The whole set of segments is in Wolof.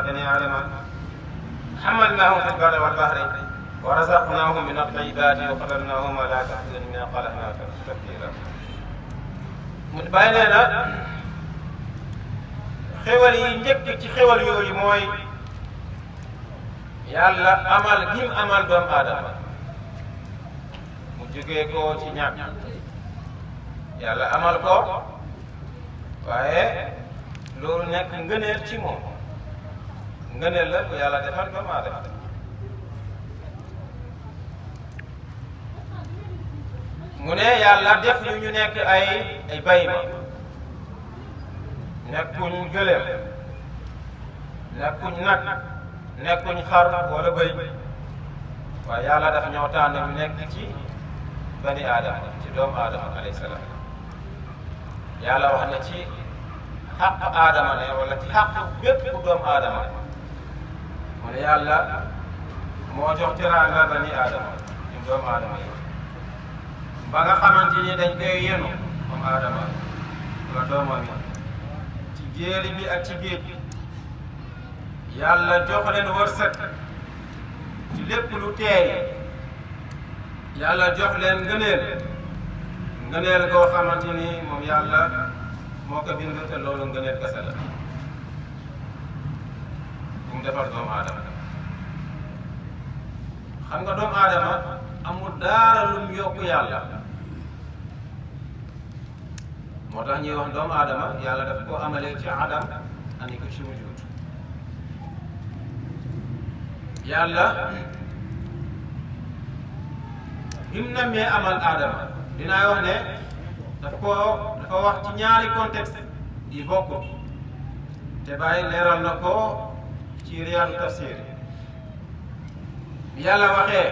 bani aadama hamalnaahum fil barri wal bahri wa razaqnaahum min at-tayyibaati wa faddalnaahum alaa kathiirin mimman xalaqnaa tafdiilaa. mu bàyyi nee na xéwal yi njëkk ci xéwal yooyu mooy yàlla amal gim amal doomu aadama mu jógee ko ci ñàkk. yàlla amal ko waaye loolu nekk ngëneel ci moom ngëneel la bu yàlla defal doomu aadama. mu ne yàlla def lu ñu nekk ay bayma nekkuñ gëléem nekkuñ nag nekkuñ xar wala bëy waaye yàlla daf ñoo tànn ñu nekk ci bani aadama ci doomu aadama alayhi salaam. yàlla wax na ci xaq aadama ne wala ci xaq bépp doomu aadama mu ne yàlla moo jox teraanga bani aadama ci doomu aadama yi ba nga xamante ni dañ koy yenu moom aadama wala doomam yi ci jéeri bi ak ci géej bi yàlla jox leen wërsëg ci lépp lu teey yàlla jox leen ngëneel goo xamante ni moom yàlla moo ko bind te loolu ngëneel kese la bu mu defar doomu aadama. xam nga doomu aadama amul dara lu mu yokk yàlla moo tax ñuy wax doomu aadama yàlla daf ko amalee ci adam andi ko ci wujud. yàlla bi mu nammee amal aadama dinaa wax ne dafa wax ci ñaari contexte yi bokkut te bàyyi leeral na ko ci riyaadu tafsir bi yàlla waxee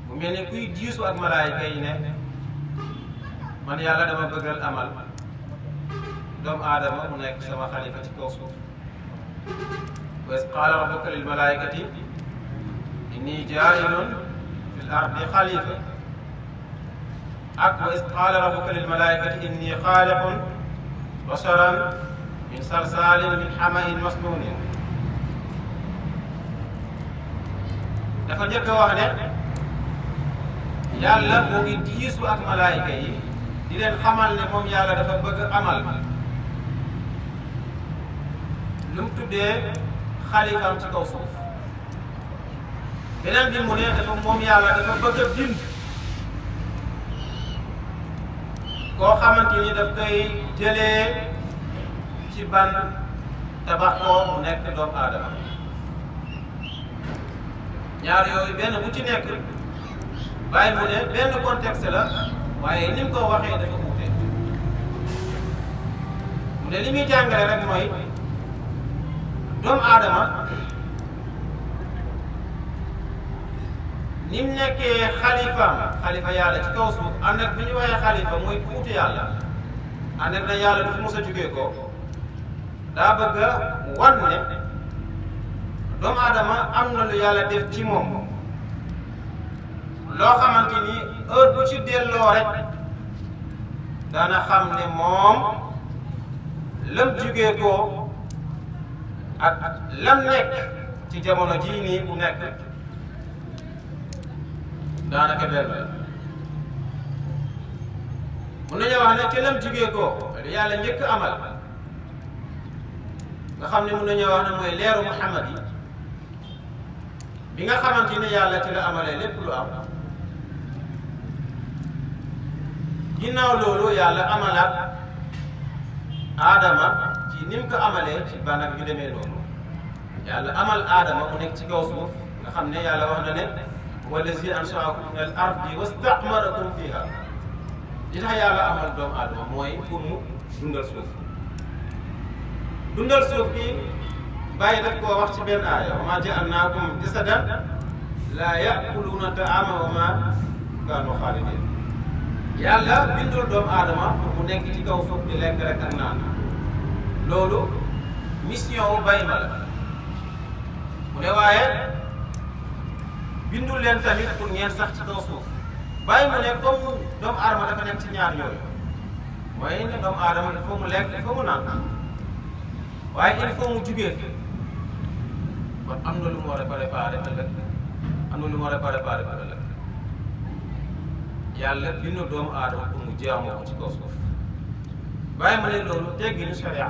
bu mel ni kuy diisu ak malaayika yi ne man yàlla dama bëggal amal doomu aadama mu nekk sama xalifa ci kaw suuf. wa iz qaala rabbuka lil malaayikati inni jaa'ilun fil ardi xalifa ak wa iz qaala rabbuka lil malaayikati inni xaaliqun basharan min salsaalin min hama'in masnuunin. dafa njëkk a wax ne yàlla moo ngi diisu ak malaayika yi di leen xamal ne moom yàlla dafa bëgg amal lu mu tuddee xalifaam ci kaw suuf. beneen bi mu ne dafa moom yàlla dafa bëgg a bind koo xamante ni daf koy jëlee ci ban tabax ko mu nekk doomu aadama. ñaar yooyu benn bu ci nekk bàyyi mu ne benn contexte la waaye ni mu ko waxee dafa wuute. mu ne li muy jàngale rek mooy doomu aadama ni mu nekkee xalifa yàlla ci kaw suuf ànd ak bu ñu waxee xalifa mooy puutu yàlla ànd ak na yàlla du fi mos a jugee ko daa bëgg a wan ne doomu aadama am na lu yàlla def ci moom loo xamante ni heure bu ci delloo rek dana xam ne moom lam jugee ko ak lam nekk ci jamono jii nii bu nekk daanaka benn mun nañu wax ne ci lam jugee ko lu yàlla njëkk amal nga xam ne mun nañu wax ne mooy leeru Muhammad yi bi nga xamante ni yàlla ci la amalee lépp lu am. ginnaaw loolu yàlla amalaat aadama ci ni mu ko amalee ci banag yu demee noonu yàlla amal aadama mu nekk ci kaw suuf nga xam ne yàlla wax na ne wallazi ansha'akum min al ardi wastamarakum fiha li tax yàlla amal doomu aadama mooy pour mu dundal suuf bi bàyyi daf koo wax ci benn aaya wa maa ja'alnaakum jasadan laa ya'kuluuna ta'aama wa maa kaanu xaalidin. yàlla bindul doomu aadama pour mu nekk ci kaw suuf di lekk rek ak naan loolu mission wu bay ma la mu ne waaye bindul leen tamit pour ngeen sax ci kaw suuf bàyyi mu ne comme doomu aadama dafa nekk ci ñaar yooyu mooy ne doomu aadama il faut mu lekk il faut mu naan waaye il faut mu jugee fi kon am na lu mu war a préparé ëllëg am na lu mu war a préparé ba ëllëg yàlla bindu doomu aadama pour mu jaamoo ko ci kaw suuf bàyyi ma ne loolu teggi ñu sharia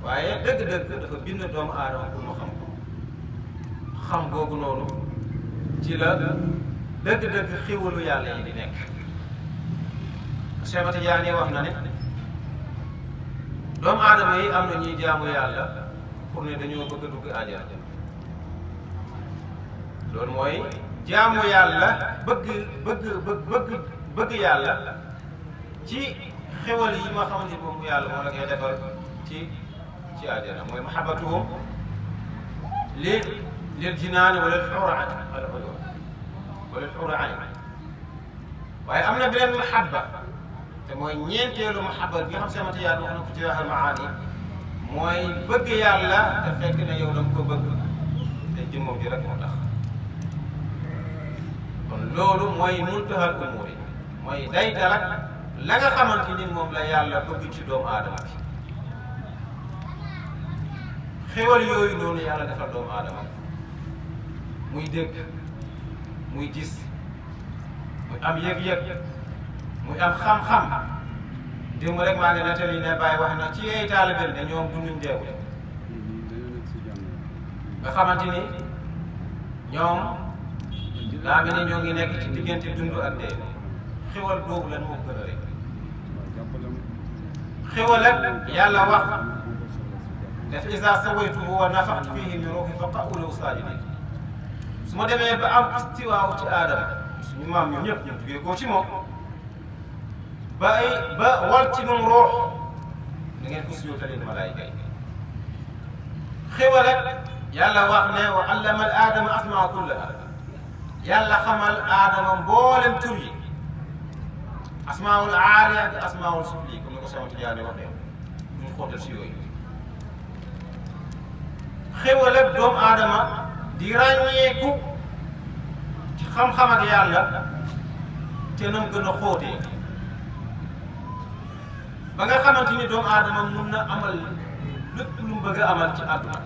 waaye dëgg-dëgg dafa bind doomu aadama pour mu xam ko xam googu noonu ci la dëgg-dëgg xiwalu yàlla yi di nekk Cheikh Tidiane wax na ne doomu aadama yi am na ñuy jaamu yàlla pour ne dañoo bëgg a dugg àjjana loolu mooy jaamu yàlla bëgg yàlla ci xewal yi ma xamante ni moom yàlla moo la koy defal ci àjjana mooy mahabbatuhum lil jinaani wala xuur ayn waaye am na beneen mahabba te mooy ñeenteelu mahabba bi nga xam sama tiyaat wax na ko ci waxal maani mooy bëgg yàlla te fekk ne yow danga ko bëgg te jëmmam ji rek moo tax kon loolu mooy muntahal umuur yi mooy day dalak la nga xamante ni moom la yàlla bëgg ci doomu aadama bi xéwal yooyu noonu yàlla defal doomu aadama muy dégg muy gis muy am yëg-yëg muy am xam-xam démb rek maa ngi nettali ne Baye wax na ci ay taalibe ne ñoom dunduñ deewu nga xamante ni ñoom daa mel ni ñoo ngi nekk ci diggante dund ak dee xéwal boobu lan moo gën a rek xéwal ak yàlla wax def isa sawaytuhu wa nafaxtu fihi min ruuhi fa qa'u lahu saajidin su ma demee ba am istiwaaw ci aadama suñu maam ñun ñëpp ñu jugee koo ci moom ba wal ci moom ruux da ngeen ko sujjóotal malaayika yi xéwal ak yàlla wax ne wa allama al aadama asmaa kullaha yàlla xamal aadama mboolem tur yi asmaawul aali ak asmaawul sufli comme ni ko Cheikh Tidiane waxee duñ xóotal si yooyu xéwal ak doomu aadama di ràññeeku ci xam-xam ak yàlla te nam gën a xóotee ba nga xamante ni doomu aadama mun na amal lépp lu mu bëgg a amal ci àdduna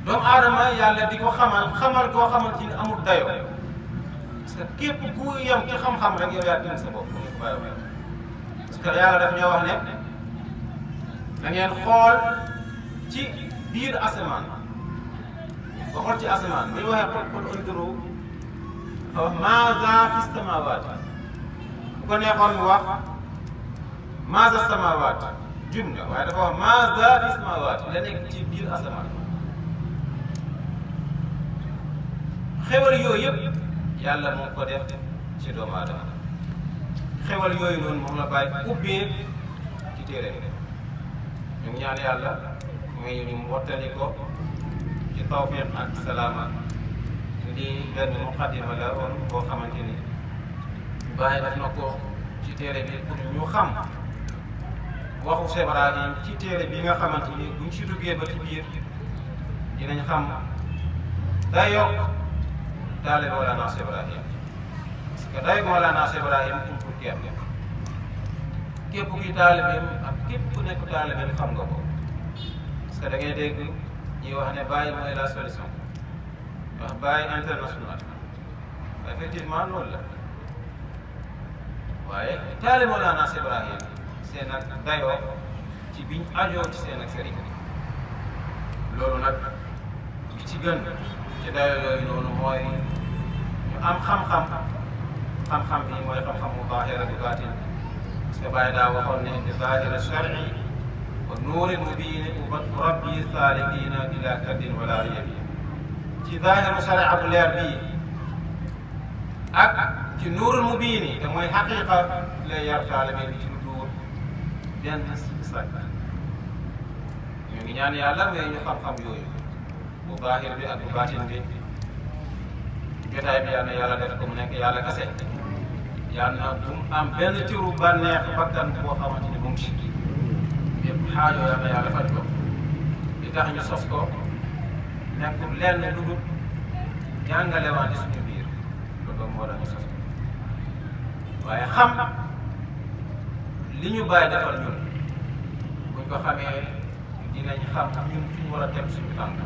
doomu aadama yàlla di ko xamal koo xamante ni amul dayo parce que képp ku yem ci xam-xam rek yow yaa dindi sa bopp ni ko bàyyi parce que yàlla daf ñoo wax ne da ngeen xool ci biir asamaan ba xool ci asamaan bi ñu waxee qul unzuru maaza fi samaawaati bu ko neexoon mu wax maaza samaawaati jumla waaye dafa wax maaza fi samaawaati la nekk ci biir asamaan xewal yooyu yëpp yàlla moo ko def ci doomu aadama xewal yooyu noonu moom la bàyyi ubbee ci téere bi ñu ngi ñaan yàlla mooy ñu mottali ko ci tawfiq ak salaama lii benn muqaddima la woon boo xamante ni bàyyi def na ko ci téere bi pour ñu xam waxu Cheikh Ibrahim ci téere bi nga xamante ni buñ ci duggee ba ci biir dinañ xam day yokk taalibe Mawlana Cheikh Ibrahim parce que day Mawlana Cheikh Ibrahim pour kenn képp kuy taalibeem ak képp ku nekk taalibeem xam nga ko parce que da ngay dégg ñuy wax ne Baye mooy la solution wax Baye international effectivement loolu la waaye taalibe Mawlana Cheikh Ibrahim seen ak dayoo ci biñ ajoo ci seen ak sëriñ loolu nag bi ci gën ci dayoo yooyu noonu mooy ñu am xam-xam bi mooy xam-xamu zaahir ak baatin parce que Baye daa waxoon ne bi zaahir shar'i wa nuuril mubiin rabbi saalikiina ila kaddin wala riyabi ci zaahiru sharia bu leer bii ak ci nuurul mubiin te mooy xaqiqa lay yar taalibe bi ci lu duur benn sàkk ñu ngi ñaan yàlla may ñu xam-xam yooyu bu zaahir bi ak bu baatin bi jotaay bi yal na yàlla def ko mu nekk yàlla kese yal na bu mu am benn tiru bànneex bakkan boo xamante ni mu ngi ci yëpp xaajoo yal na yàlla faj ko li tax ñu sos ko nekkul lenn lu dul jàngale wante suñu biir loolu moo tax ñu sos ko waaye xam li ñu bàyyi defal ñun buñ ko xamee ñu dinañ xam ñun fi ñu war a teg suñu tànk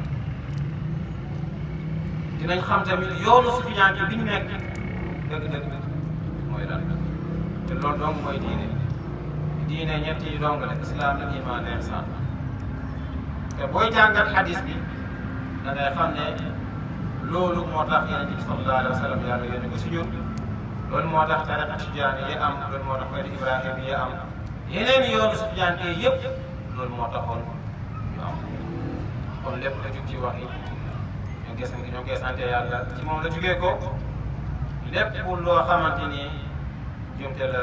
dinañ xam tamit yoonu sufiyanke bi ñu nekk dëgg-dëgg mooy lan te loolu dong mooy diine ñetti dong la islam la iman ihsan te booy jàngat xadis bi da ngay xam ne loolu moo tax Yonent bi sallallahu alayhi wa sallam yàlla yónni ko si ñun loolu moo tax tariqa tijaani yi am loolu moo tax fayda Ibrahima yi am yeneen yoonu sufiyanke yëpp loolu moo taxoon ñu am kon lépp la jug ci wax yi ñoo ngi sant yàlla ci moom la jugee ko lépp loo xamante ni jumte la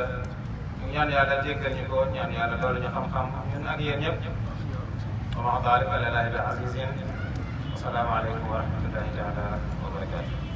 ñu ñaan yàlla jéggal ñu ko ñaan yàlla loolu ñu xam-xam ñun ak yéen ñëpp wa ma daalika alallaahi bi azizin wa salaamu aleykum wa rahmatullahi taala wa barakatuh